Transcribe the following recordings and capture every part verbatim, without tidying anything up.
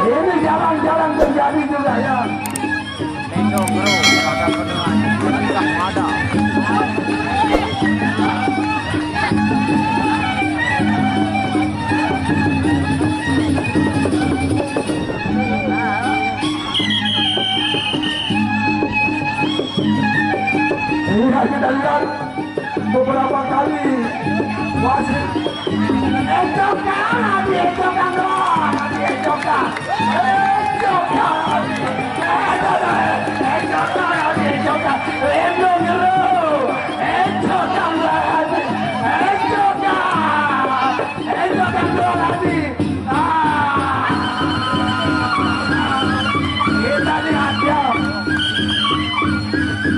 Ini jarang-jarang terjadi juga, ya. Indo Bro, pada pendengar, ada. Iya, kita lihat beberapa kali wasit. Ecoka, diecoka, Bro, diecoka. Ecoka, ecoka, ecoka, diecoka. Lindung dulu. Ecoka, Bro, ecoka. Ecoka, Bro, lagi. Ah. Kita lihat, ya.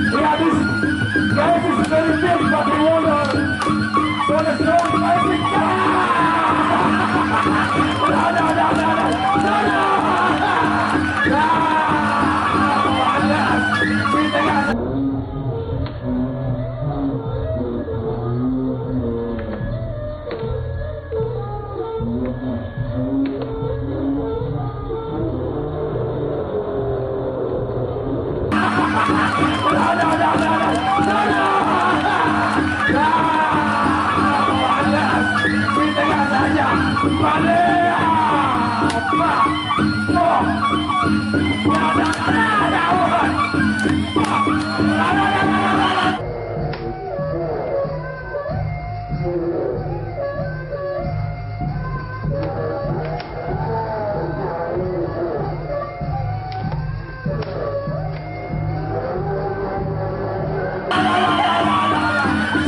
He had his, he had his very big, but he won a, won a strong fighting. Ah! No, no, no, no, no. No, no. Ah!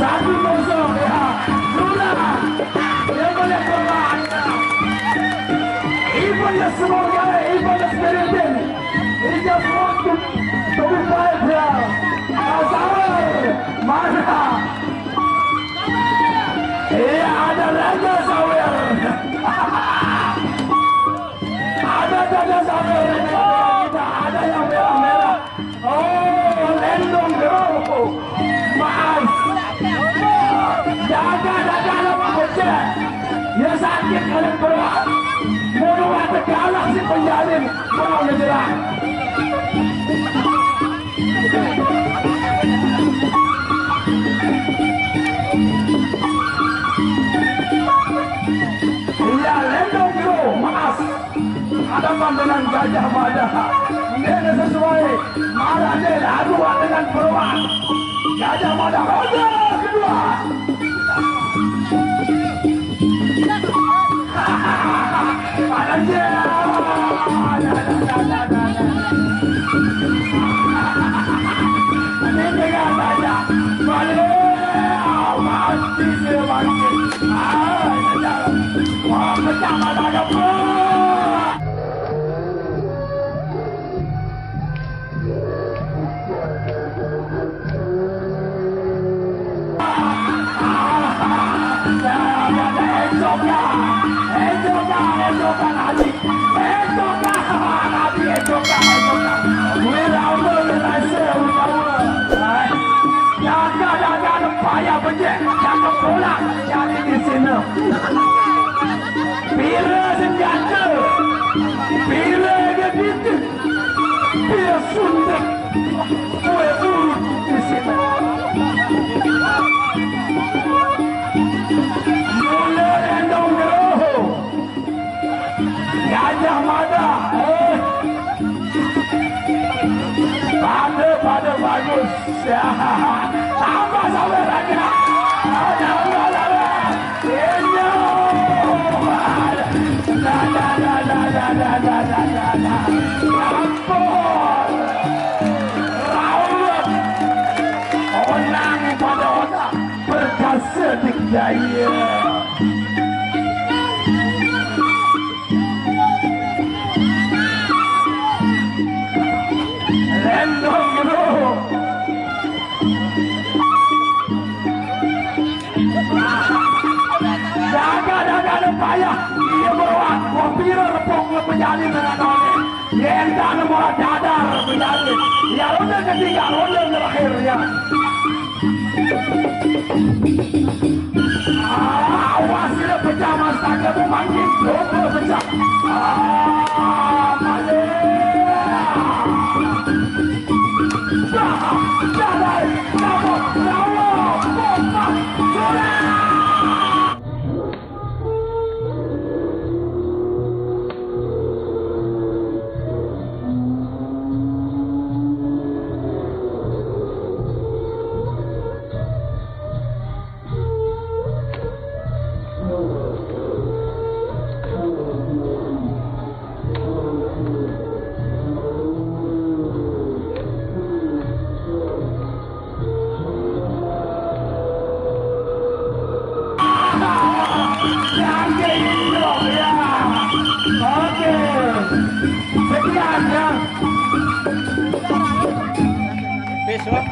Satu kosong, ya. Luna. Dia boleh keluar. Even the small guy, even the spirit thing. He just want to, to be fight, ya. Sabar. Mana? Iya, ada Raja Sawer. Ada Raja Sawer ini. Kita ada yang merah-merah. Oh, Lendong Bro. Maaf. Jaga, jaga, lo pecah. Ya sakit kalian berdua. Mau ada kalah si penjalin. Mau ngejerang. Iya, Lendong Bro, maaf. Ada pandangan Gajah Mada. Ini sesuai. Malah dia laruan dengan peruan. Gajah Mada, ronde kedua. Anjir. Ini dengan saja. Balik. Mati dia, mati. Ah, wah, pecah matanya, bro. Pira senjata, pira gedit, pira suntik. Kue urut di sini. Mula Lendong Geroho. Gajah Mada. Eh. Pada, pada bagus. Ya. Tambah sabar aja. Tambah sabar. Ini. Dah, dah, dah. Ampun. Raup. Onang pada otak. Perkasa dikdaya. Jadi dengan Oni. Yang tak ada mau dadar menjadi. Ya, ronde ketiga, ronde terakhir, ya. Ah, awas, dia pecah, Mas. Tak ada mau manggil. Ronde pecah. Ah, Malik. Dah, dah, dah, dah, dah, dah, dah, dah, dah. Oke. Sekian, ya. Besok.